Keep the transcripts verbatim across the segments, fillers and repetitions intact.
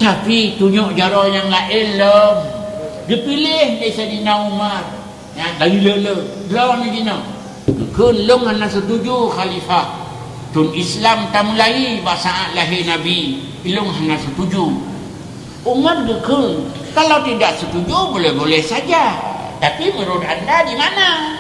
Tapi tunyok jaroe nyang laén lom. Geupiléh lé Saidina Umar. Nyan dari le-le. Droeneuh jinoe. Geukheun lôn hana setuju khalifah. Thon Islam tamulai bak saát lahé Nabi. Ilôn hana setuju. Umar geukheun, kalau tidak setuju boleh-boleh saja. Tapi menurut anda di mana?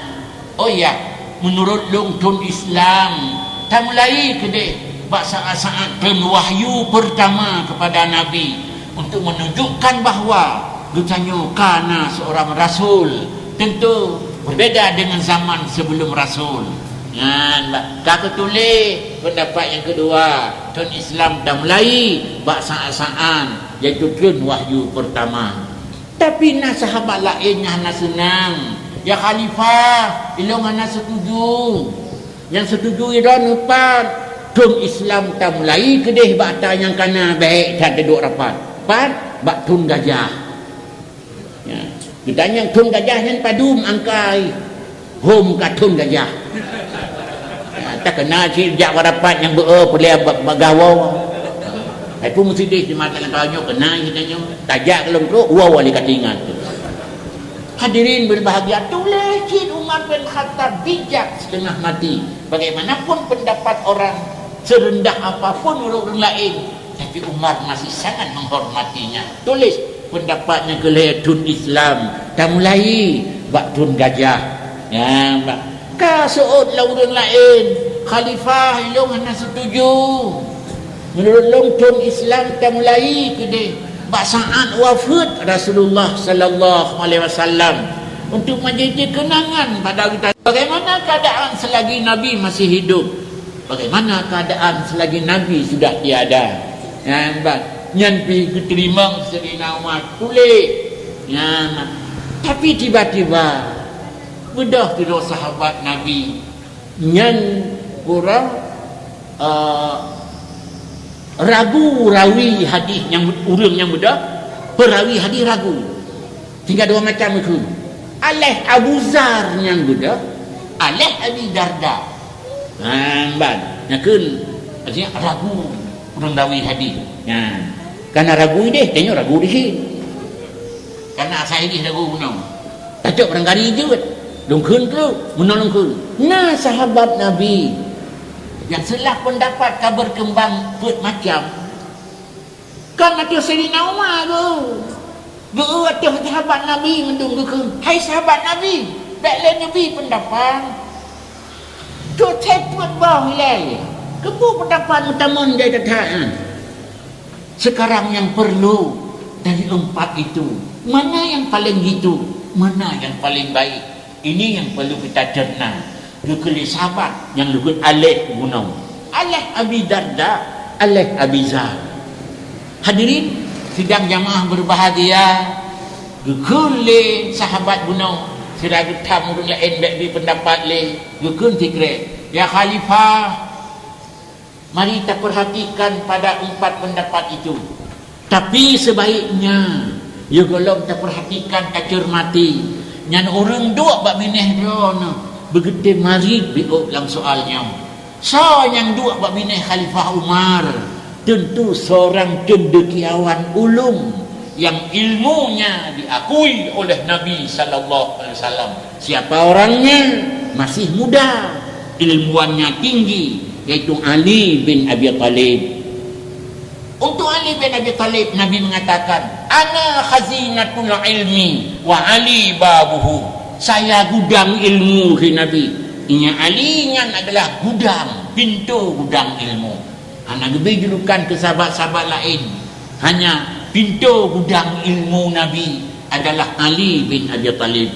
Oh ya, menurut lôn thon Islam tamulai keudeh bak saát-saát thon wahyu pertama kepada Nabi untuk menunjukkan bahwa geutanyoe ka na seorang rasul, tentu berbeda dengan zaman sebelum rasul. Nyan, ka keutuléh pendapat nyang keudua, thon Islam tamulai bak saát-saát, yaitu thon wahyu pertama. Tapi na sahabat laén nyang hana seunang. "Ya Khalifah, ilôn hana setuju. Nyang setuju droeneuh pat, thon Islam tamulai keudeh bak ata nyang ka na, bék that taduek rapat. Pat, bak thon gajah." Ya. Geutanyong thon gajah nyan padum angkai. Hom ka thon gajah. Ya, takana cit jak bak rapat nyang beu-e peulée ba-, bagawoe. Hai pun meusideh di mata lengkau nyoe keunan geutanyoe. Tajak lom trok, woe wali ka teuingat. Hadirin berbahagia, tuléh cit Umar bin Khattab bijak setengah mati. Bagaimanapun pendapat orang, serendah apapun ureuëng laén, tapi Umar masih sangat menghormatinya. Tuléh pendapat nyang keu lhée thon Islam, tamulai bak thon gajah. Ya, bak. Ka seuôt lom ureuëng laén, "Khalifah, ilôn hana setuju. Menurut lôn thon Islam tamulai keudeh bak saát wafeuet Rasulullah sallallahu alaihi wasallam untuk menjadi kenangan pada kita. Bagaimana keadaan selagi Nabi masih hidup?" Bagaimana keadaan selagi Nabi sudah tiada? Nyan ban, nyan pih geuteurimong Saidina Umar tuléh. Nyan, tapi tiba-tiba beudôh sidroe sahabat Nabi nyan kurang, eh, ragu rawi hadis nyang ureuëng nyang beudôh, peurawi hadis ragu. Tinggai dua macam geukheun. Aléh Abu Zar nyang beudôh, aléh Abi Darda. Ha, ban. Nyan kheun, artinya ragu ureuëng rawi hadis. Nyan. Kana ragu ideh, tanyoe ragu di sini. Kana asai ideh ragu bunoe. Tacok barangkali jeuet. Lôn kheun tu, meunoe lôn kheun. Na sahabat Nabi nyang seulaih pendapat ka berkembang peuet macam. Kon ateueh Saidina Umar geu. Geu ateueh sahabat Nabi mandum geukheun, "Hai sahabat Nabi, bék lé neubi peundapat. Keu thée peuet boh ilée, keupeue peundapat meutamong jai that-that nyan?" Sekarang yang perlu dari empat itu, mana yang paling jitu, mana yang paling baik? Ini yang perlu kita cerna. Geukheun lé sahabat nyang leugeut aléh bunoe. Aléh Abi Darda, aléh Abi Zar. Hadirin sidang jamaah berbahagia, geukheun lé sahabat bunoe, sira geutham ureuëng laén bék bi peundapat lé, geukheun sikrek, "Ya Khalifah, mari tapeurhatikan pada empat pendapat itu. Tapi sebaiknya, yôh gohlom tapeurhatikan, taceurmati, nyan ureuëng duek bak binéh droeneuh beugeutem marit biôk lam soal nyoe. Soe nyang duek bak binéh Khalifah Umar? Tentu seorang cendekiawan ulung yang ilmunya diakui oleh Nabi sallallahu alaihi wasallam. Siapa orangnya? Masih muda, ilmuannya tinggi, yaitu Ali bin Abi Thalib." Untuk Ali bin Abi Thalib, Nabi mengatakan, "Ana khazinatul ilmi wa Ali babuhu." "Saya gudang ilmu," kheun Nabi. Ingat Ali nyan adalah gudang, pintoe gudang ilmu. Hana geubri julukan keu sahabat-sahabat laén. Hanya pintoe gudang ilmu Nabi adalah Ali bin Abi Thalib.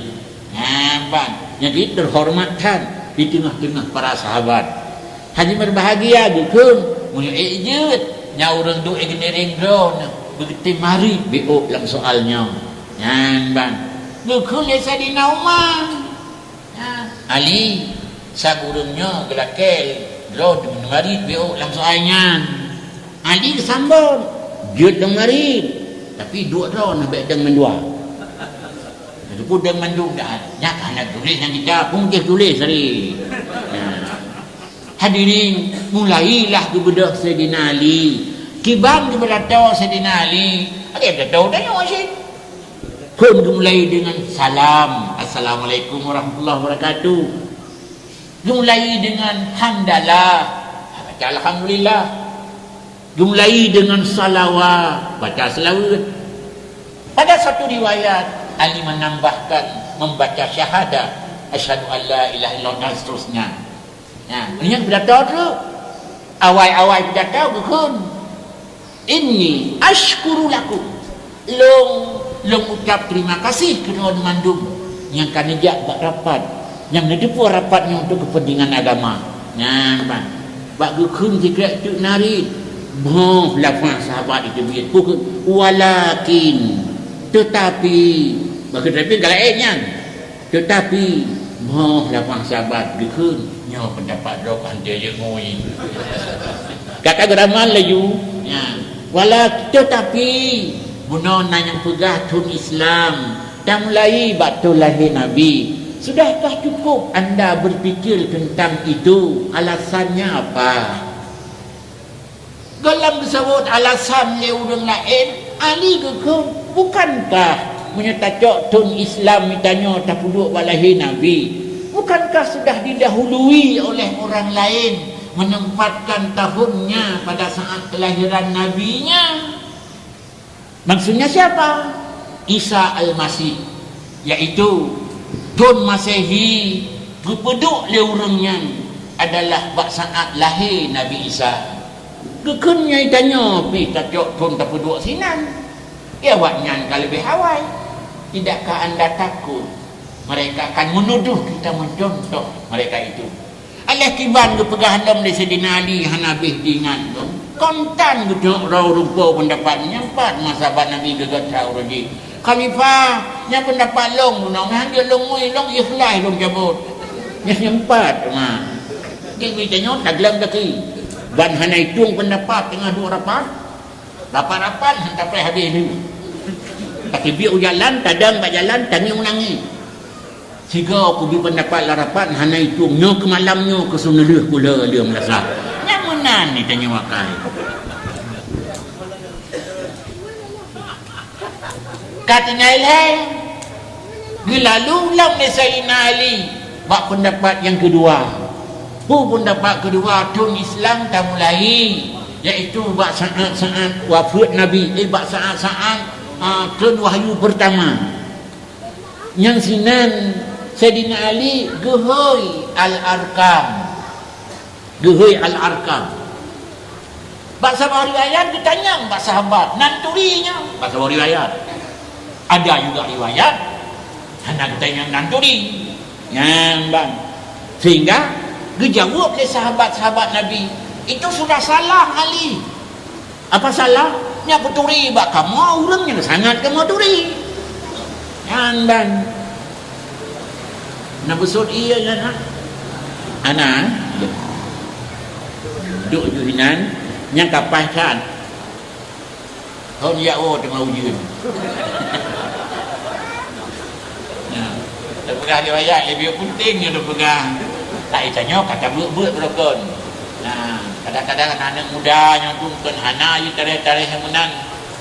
Nyan ban, jadi teuhoreumat that di teungoh-teungoh para sahabat. Hadirin berbahagia, geukheun, meunyoe ék jeuet, nyan ureuëng duek engineering droeneuh beugeutem marit biôk lam soal nyoe. Nyan ban, geukheun lé Saidina Umar. Nyan, Ali, sabe ureuëng nyoe geulakée droe deungon marit biôk lam soal nyan. Ali geusambot, jeuet deungon marit, tapi duek droeneuh bék deungon mandua. Teupeu deungon mandum dah. Nyan ka hana tuléh nyang kita, pun jih tuléh tadi. Nah. Hadirin, mulailah geubeudôh Saidina Ali. Kiban geupidato Saidina Ali, lagèe pidato tanyoe cit. Phôn geumulai deungon salam, "Assalamualaikum warahmatullahi wabarakatuh." Geumulai deungon hamdalah, baca alhamdulillah. Geumulai deungon salawat, baca seulaweuet. Pada satu riwayat, Ali menambahkan membaca syahadat, "Asyhadu an la ilaha illallah," dan seterusnya. Nah, nyan pidato tu, awai-awai pidato geukheun, "Inni asykurullakum." Lôn, lôn ucap terima kasih keu droe mandum nyang ka neujak bak rapat, nyang neuteupeue rapat nyoe untuk kepentingan agama. Nyan ban. Bak geukheun sikrek teuk narit, boh lafaz sahabat itu biet. Bukan, "Walakin," tetapi, bak tetapi galak nyan. Teutapi, boh lafaz sahabat geukheun, "Nyoe peundapat droe ka hantei jeuet ngui." Gata geuramal laju, nyan. Wala-, teutapi, bunoe na nyang peugah thon Islam, tamulai bak thon lahé Nabi. Sudahkah cukup anda berpikir tentang itu? Alasannya apa? Gohlom geuseuôt alasan lé ureuëng laén, Ali geukheun, "Bukankah meunyoe tacok thon Islam geutanyoe tapeuduek bak lahé Nabi, bukankah sudah didahului oleh orang lain menempatkan tahunnya pada saat kelahiran nabinya?" Maksudnya siapa? Isa Almasih, yaitu thon Masehi geupeuduek lé ureuëng nyan adalah bak saát lahé Nabi Isa. Geukheun nyan tanyoe pih tacok thon tapeuduek sinan. Ya, awaknyan ka leubeh awai. Tidakkah anda takut mereka akan menuduh kita mencontoh mereka itu? Alah kiban geupeugah lom lé Saidina Ali hana beh diingat lom. Kon tan geuteuk rau rupa pendapat nyan pat masa bak Nabi geugata uroe jih. Khalifah, nyan pendapat lôn bunoe, nyan jeuet lôn ngui, lôn ikhlas lôn cabot. Nyan nyan pat, ma. Di mita nyoe tagleng gaki. Ban hana itueng pendapat teungoh duek rapat. Rapat-rapat han tapreh habéh lé. Takibiek u jalan, tadong bak jalan, tangieng u nangis. Sigoe kubi pendapat lam rapat hana itueng nyoe keu malam nyoe keu seuneulheueh pula lheueh meulasa. Nyang meunan ni tanyoe akai. Ka tinggai lhée, geulalu lom lé Saidina Ali bak pendapat nyang keudua. Peue pendapat keudua thon Islam tamulai, yaitu bak saát-saát wafeuet Nabi, eh, bak saát-saát, ah, thon wahyu peurtama. Nyang sinan Saidina Ali geuhôi Al-Arkam. Geuhôi Al-Arkam. Bak saboh riwayat geutanyong bak sahabat, "Nan turi nyoe?" Bak saboh riwayat. Ada juga riwayat, hana geutanyong nan turi. Nyan ban. Sehingga geujaweueb lé sahabat-sahabat Nabi, "Itu sudah salah, Ali." Apa salah? Nyak peuturi bak kamoe ureuëng nyang sangat kamoe turi. Nyan ban. Na beusôt ié nyan, ha? Ana, eh? Duek ju hinan, nyang kapai that. Hon yak woe teuma ujeuen. Nah, teupeugah riwayat leubeh penting nyoe teupeugah. Tak itanyoe kata beuet-beuet beurokon. Nah, kadang-kadang aneuk muda nyoe tu bukan hana jih tarikh-tarikh nyang meunan.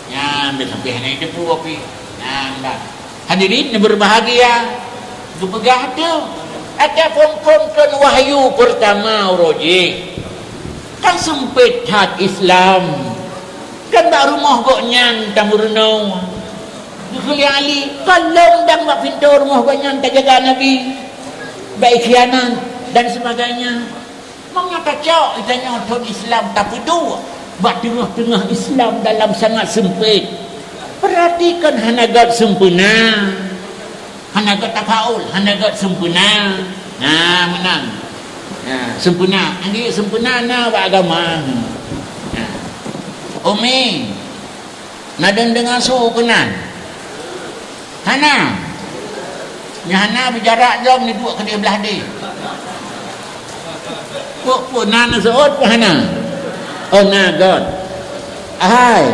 Nyan, bèk sampai hana jiteupeue pih. Nyan, dah. Hadirin yang berbahagia, geupeugah tu, ataupun phon-phon wahyu pertama uroe jih. Kan sempit that Islam. Kan bak rumoh gobnyan tameurunoe. Geukheun lé Ali, kon lom dang bak pintoe rumoh gobnyan tajaga Nabi. Bèk khianat dan sebagainya. Meunyoe tacok geutanyoe thon Islam tapeuduek bak teungoh-teungoh Islam dalam sangat sempit. Peuratikan hana göt sempena. Hana göt tafaul, hana göt sempena. Nah, meunan. Nah, sempena. Anggik sempena na bak agama. Nah. Umi, na deungon su keunan? Hana. Nyang hana beujarak lom neuduek keudeh blah deh. Peue, peue na neuseuôt peue hana? Oh, na göt. Hai,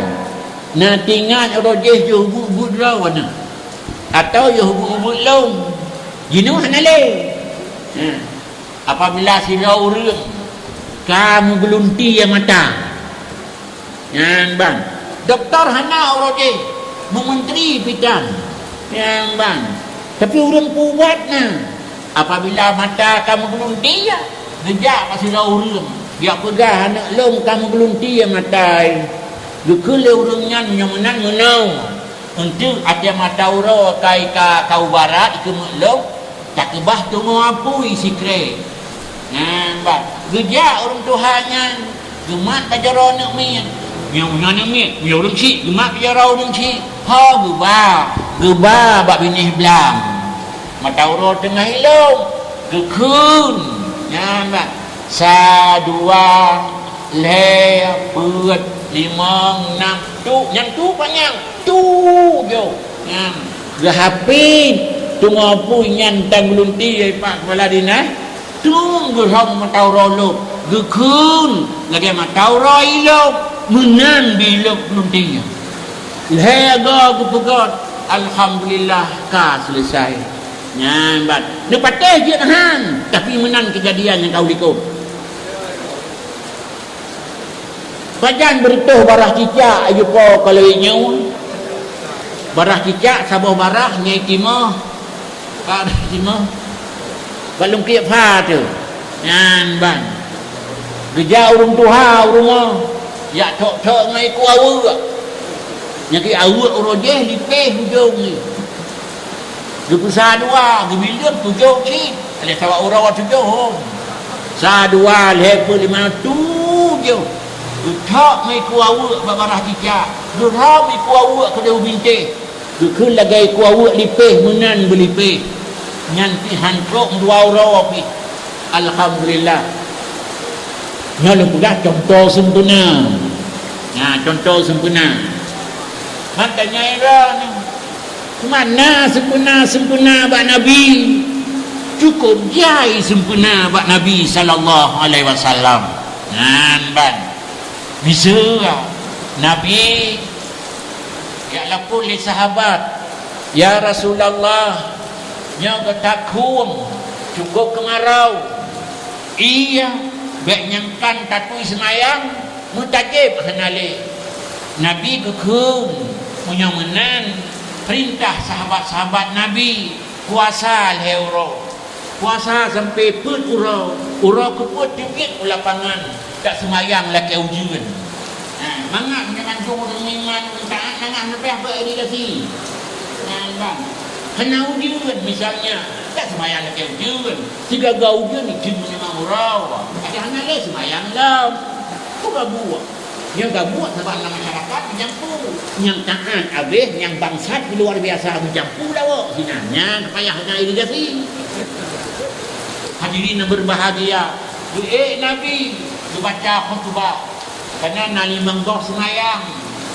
na tingat uroe jih jeuet ubeut-ubeut droe na. Atau jeuet ubeut-ubeut lom. Jinoe hana lé. Nah. Apabila sidroe ureuëng ka meugeulunti mata, Nyan ban. Dokto hana uroe jih, meumeutri pih tan. Nyan ban. Tapi ureuëng peuubat na. Apabila mata ka meugeulunti, geujak bak sidroe ureuëng, jak peugah, "Aneuëk lôn ka meugeulunti mata." Geukheun lé ureuëng nyan, "Nyoe meunan meunoe. Eunteuk até mata uroe ka, ka, ka u barat, ikeumeuet lom, takeubah teungoh apui sikrek." Nyan ban. Geujak ureuëng tuha nyan, geumat bak jaroe aneuëk miet. Nyoe, nyoe aneuëk miet, nyoe ureuëng chik, geumat bak jaroe ureuëng chik. Ho geuba, geuba bak binéh blang. Mata uroe teungoh ilom, geukheun. Nyan ban. Sa, dua, lhée, peuet, limong, nam, tu. Nyan tu panyang. Tu jok. Nyan. Geuhapit. Teungoh apui nyan tan geulunti bak keupala dinas. Teuh geuhom mata uroe lom, geukheun lagée mata uroe ilom, meunan bilom geulunti. Lhée goe geupeugét, "Alhamdulillah, ka seuleusai." Nyan ban. Neupatéh jeuet han, tapi meunan keujadian nyang ka u likot. Pajan beureutoh barah cicak, ayu po kalau inyoe. Barah cicak saboh barah nyai timoh. Barah timoh. Bak lungkiek pha tu. Nyan ban. Geujak ureuëng tuha u rumoh. Jak thok-thok ngon iku aweuek. Nyakét aweuek uroe jih lipéh ujong ni. Geupeusa dua, geubileueng tujoh cit. Lé sawa uroe tujoh hom. Sa, dua, lhée, peuet, limong, tujoh. Geuthok meuiku aweuek bak barah cicak. Geurhom iku aweuek keudeh u bintéh. Geukheun lagée iku aweuek lipéh meunan beulipéh. Nyan pih han trok dua uroe pih. Alhamdulillah. Nyoe lôn peugah contoh sempurna. Nah, contoh sempurna. Makanya era ni. Mana sempurna-sempurna bak Nabi? Cukup jai sempurna bak Nabi sallallahu alaihi wasallam. Nyan ban. Miseue Nabi jak lapor lé sahabat, "Ya Rasulullah, nyoe geutakhueng, cukup keumarau. Iya, bék nyangkan tatui seumayang, meutajeb hana lé." Nabi geukheun, meunyoe meunan, peurintah sahabat-sahabat Nabi puasa lhée uroe. Puasa sampoe peuet uroe, uroe keupeuet teubiet u lapangan, dak seumayang lakée ujeuen. Nah, mangat nyan mandum ureuëng iman, ureuëng taát, mangat leubeh beuedukasi. Nah, bang. Hana ujeuen, misalnya, dak seumayang lakée ujeuen. Sigaga ujeuen, ijeuen meunyoe uroe. Ada hana lé seumayang lom. Buka buah. Nyang gabuek saban lam masyarakat meujampu. Nyang taát abéh, nyang bangsat luar biasa meujampu lawok sinan. Nyan payah na irigasi. Hadirin yang berbahagia, geuék Nabi geubaca khutubah. Karena na limong boh seumayang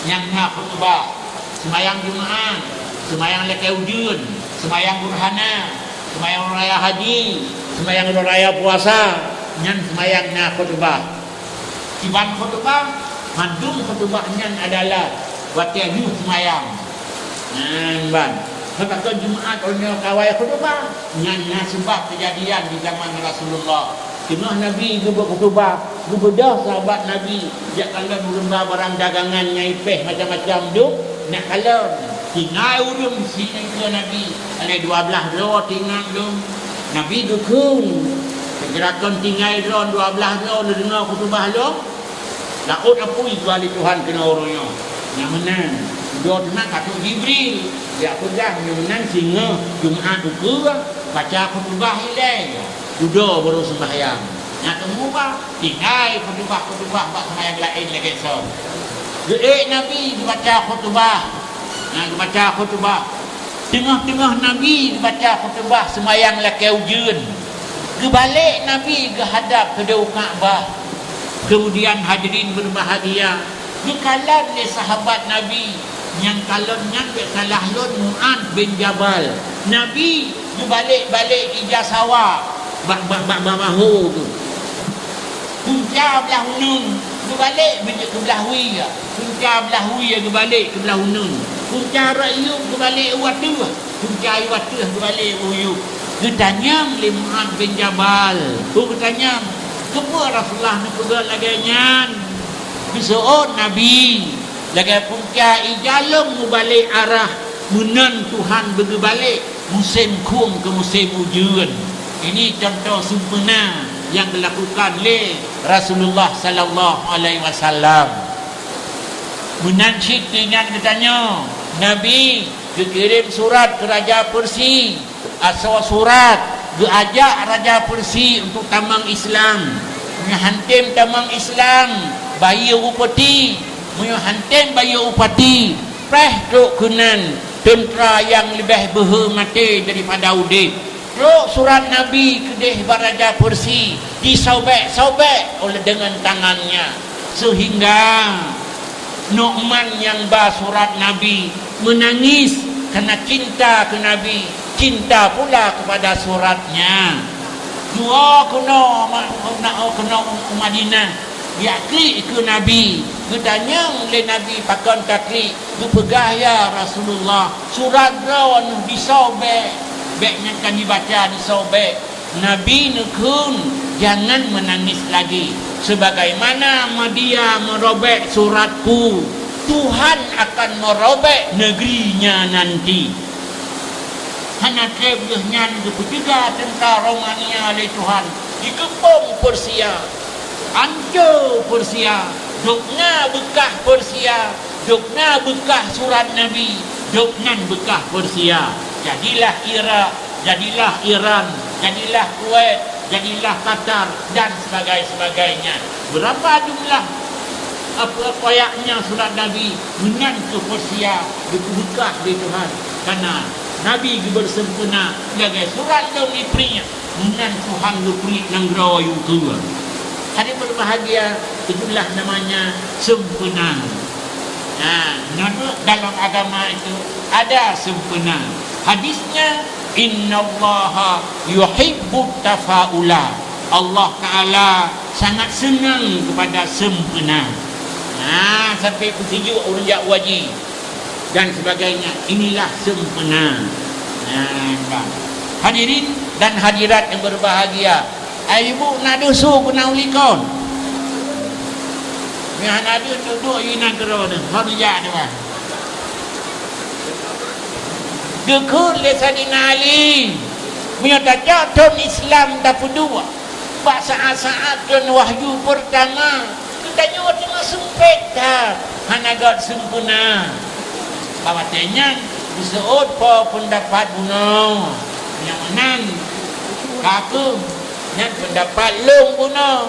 nyang na khutubah. Seumayang Jumaat, seumayang lakée ujeuen, seumayang Burhana, seumayang raya haji, seumayang raya puasa, nyan seumayang na khutubah. Kiban khutubah, mandum khutubah nyan adalah watée lheueh seumayang. Nyan ban. Meukaton Jumaat uroe nyoe kawai khutubah, nyan na seubab keujadian di zaman Rasulullah. Teungoh Nabi geubeuk khutubah, geubeudôh sahabat Nabi, jak kalon ureuëng ba barang dagangan nyang ipéh macam-macam dum, nak kalon. Tinggai ureuëng sinan keu Nabi, alai dua blaih droe teuingat lom. Nabi geukheun, "Sigoe kon tinggai droe dua blaih droe neudeungoe khutubah lom, laôt apui geuba lé Tuhan keunoe uroe nyoe." Nyang meunan, dudoe teuma ka trok Jibril, jak peugah nyang meunan singoh Jumaat ukeue baca khutubah ilée, dudoe baru sembahyang. Nyang keumubah, tinggai khutubah-khutubah bak seumayang laén lagée soe. Geuék Nabi geubaca khutubah. Nah, geubaca khutubah. Teungoh-teungoh Nabi geubaca khutubah seumayang lakée ujeuen, geubalek Nabi geuhadab keudeh u Ka'bah. Keumudian hadirin beurbahagia, geukalon lé sahabat Nabi nyang kalon nyan bék salah lôn Mu'adz bin Jabal. Nabi geubalek-balek ija sawa bak, bak, bak, bak bahô geuh. Punca blah uneun geubalek beujeuet keu blah wie, punca blah wie geubalek keu blah uneun, punca rot yup geubalek u ateueh, punca u ateueh geubalek u yup. Geutanyong lé Mu'adz bin Jabal, "Oh, geutanyong, keupeue Rasulullah neupeugah lagée nyan?" Geuseuôt Nabi, lagée pungkia ija lôn mubalek arah, meunan Tuhan beugeubalek musém khueng keu musém ujeuen. Ini contoh sempurna nyang dilakukan lé Rasulullah sallallahu alaihi wasallam. Meunan cit teuingat geutanyoe, Nabi geukirém surat keu raja Persi. Asoe surat geuajak raja Persi untuk tamong Islam. Meunyoe han tem tamong Islam, bayeue upeti. Meunyoe han tem bayeue upeti, preh trok keunan teuntra nyang leubeh beuhe maté daripada udeb. Trok surat Nabi keudeh bak raja Persi, disobek-sobek oleh dengan tangannya, seuhingga Nu'man nyang ba surat Nabi meunangis karena cinta keu Nabi, cinta pula kepada suratnya. Dua keunoe ma-, na-, keunoe u Madinah, geujak klik keu Nabi, geutanyong lé Nabi pakon taklik, geupeugah, "Ya Rasulullah, surat droeneuh disobek, bék nyang ka jibaca disobek." Nabi neukheun, "Jangan menangis lagi. Sebagaimana media merobek suratku, Tuhan akan merobek negerinya nanti." Hana treb lheueh nyan geupeuteuga teuntra Romania lé Tuhan, dikeupông Persia. Ancô Persia, dok na beukah Persia, dok na beukah surat Nabi, dok nan beukah Persia. Jadilah Irak, jadilah Iran, jadilah Kuwait, jadilah Qatar, dan sebagai-sebagainya. Berapa jumlah apa, apa ayatnya surat Nabi, meunan keu Persia, dipeubeukah lé Tuhan. Karena Nabi geubeuseumpurna lagée surat lom ipriek. Meunan Tuhan geupeurik nanggroe yue keue. Hadirin berbahagia, itulah namanya sempurna. Nah, menurut dalam agama itu ada sempurna. Hadisnya, "Innallaha yuhibbut tafaula." Allah Taala sangat senang kepada sempurna. Nah, sampai peusijuek ureuëng jak haji dan sebagainya. Inilah sempurna. Nah, hadirin dan hadirat yang berbahagia, ai ibu na deuh su keu na ulikon. Nyang hana deuh duduk inan keudroe nyoe, hana jak deuh. Geukheun lé Saidina Ali, meunyoe tacok thon Islam tapeuduek, bak saat-saat thon wahyu peurtama, geutanyoe teungoh seumpét that, hana göt sempurna. Bak watée nyan, geuseuôt po peundapat bunoe. Nyang meunan, ka kheueh, nyan peundapat lôn bunoe.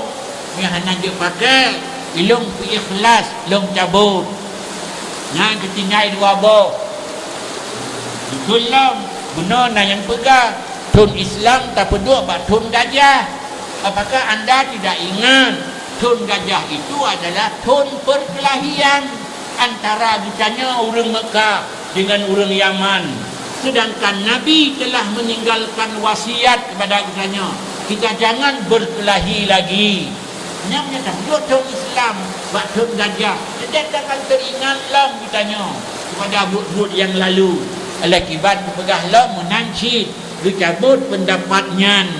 Nyang hana jeuet pakai, ilôn peuikhlas, lôn cabot. Nyan keutinggai dua boh. Dikheun lom, bunoe na nyang peugah, thon Islam tapeuduek bak thon gajah. Apakah anda tidak ingat, thon gajah itu adalah thon perkelahian antara geutanyoe ureuëng Mekah dengan ureuëng Yaman? Sedangkan Nabi telah meninggalkan wasiat kepada geutanyoe, kita jangan berkelahi lagi. Nyan nyang tapeuduek thon Islam bak thon gajah, teutab takan teuingat lom geutanyoe kepada buet-buet nyang lalu. Oleh kiban geupeugah lom meunan cit, geucabot peundapat nyan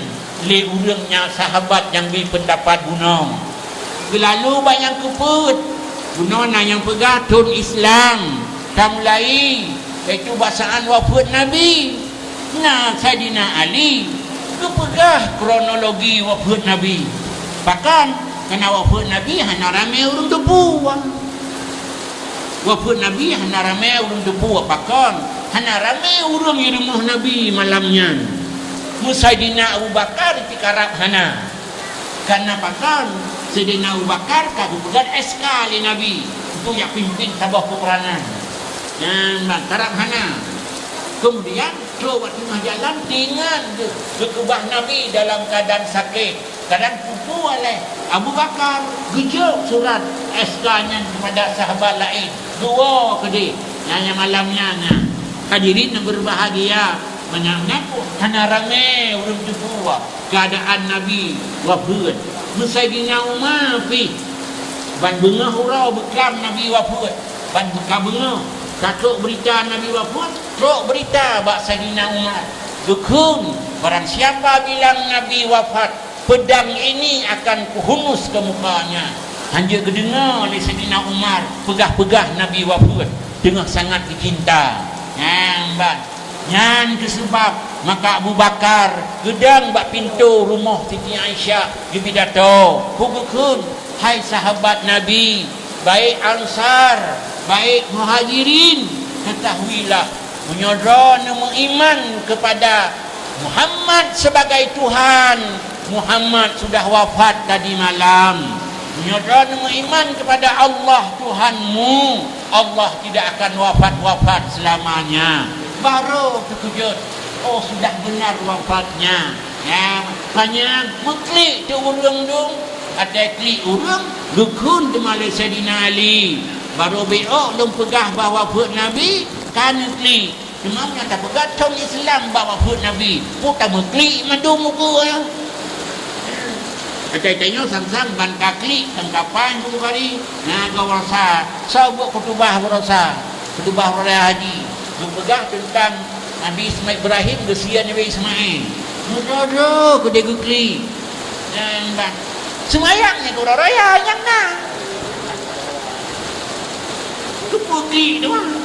lé ureuëng nyang sahabat nyang bi peundapat bunoe. Geulalu bak nyang keupeuet, bunoe na nyang peugah thon Islam tamulai, yaitu bak saát wafeuet Nabi. Na Saidina Ali geupeugah kronologi wafeuet Nabi. Pakon? Karena wafeuet Nabi hana ramé ureuëng teupeue. Wafeuet Nabi hana ramé ureuëng teupeue. Pakon? Hana ramé ureuëng i rumoh Nabi malam nyan. Meusaidina Abu Bakar tikarab hana. Karena pakon? Saidina Abu Bakar ka geupeugah S K lé Nabi untuk jak pimpin saboh peperangan. Nyan ban karab hana. Kemudian, trok bak teungoh jalan, teuingat geu-, geukeubah Nabi dalam keadaan sakét. Kadang pukul oleh Abu Bakar, geujok surat S K nyan kepada sahabat laén. Dua keudeh. Nyan nyang malam nyan, nyan. Hadirin yang berbahagia, meunyoe hana ramé ureuëng teupeue keadaan Nabi wafeuet. Meusaidina Umar pih ban beungoh uroe beuklam Nabi wafeuet. Ban ka beungoh, ka trok beurita Nabi wafeuet, trok beurita bak Saidina Umar. Geukheun, barang siapa bilang Nabi wafat, pedang ini akan kuhunus ke mukanya. Hanjeuet geudeungoe lé Saidina Umar peugah-peugah Nabi wafeuet, teungoh sangat geucinta. Nyan ban. Nyan keuh seubab maka Abu Bakar geudong bak pintoe rumoh Siti Aisyah geupidato. Peue geukheun, "Hai sahabat Nabi, baik Ansar, baik Muhajirin, ketahuilah, meunyoe droeneuh meuiman keupada Muhammad sebagai Tuhan, Muhammad sudah wafat tadi malam. Meunyoe droeneuh meuiman keupada Allah Tuhanmu, Allah tidak akan wafat-wafat seulamanya." Barô teukeujot, "Oh, sudah benar wafatnya." Ya, hanya meuklik teuh ureuëng dum, até klik ureuëng, geukheun teuma lé Saidina Ali. "Barô bék lôn peugah bah wafeuet Nabi, ka neuklik. Teuma nyang tapeugah thon Islam bak wafeuet Nabi, peue tameuklik mandum muka ya." Até tanyoe sang-sang ban ka klik, sang ka paih Bukhari, na geuh rasa, soe buet khutubah rasa, khutubah raya haji, geupeugah teuntang Nabi Isma-, Ibrahim geusie Nabi Ismail. Meudodo keudeh geuklik. Dan bak seumayang nyang uroe raya nyang na. Geupeugi doang.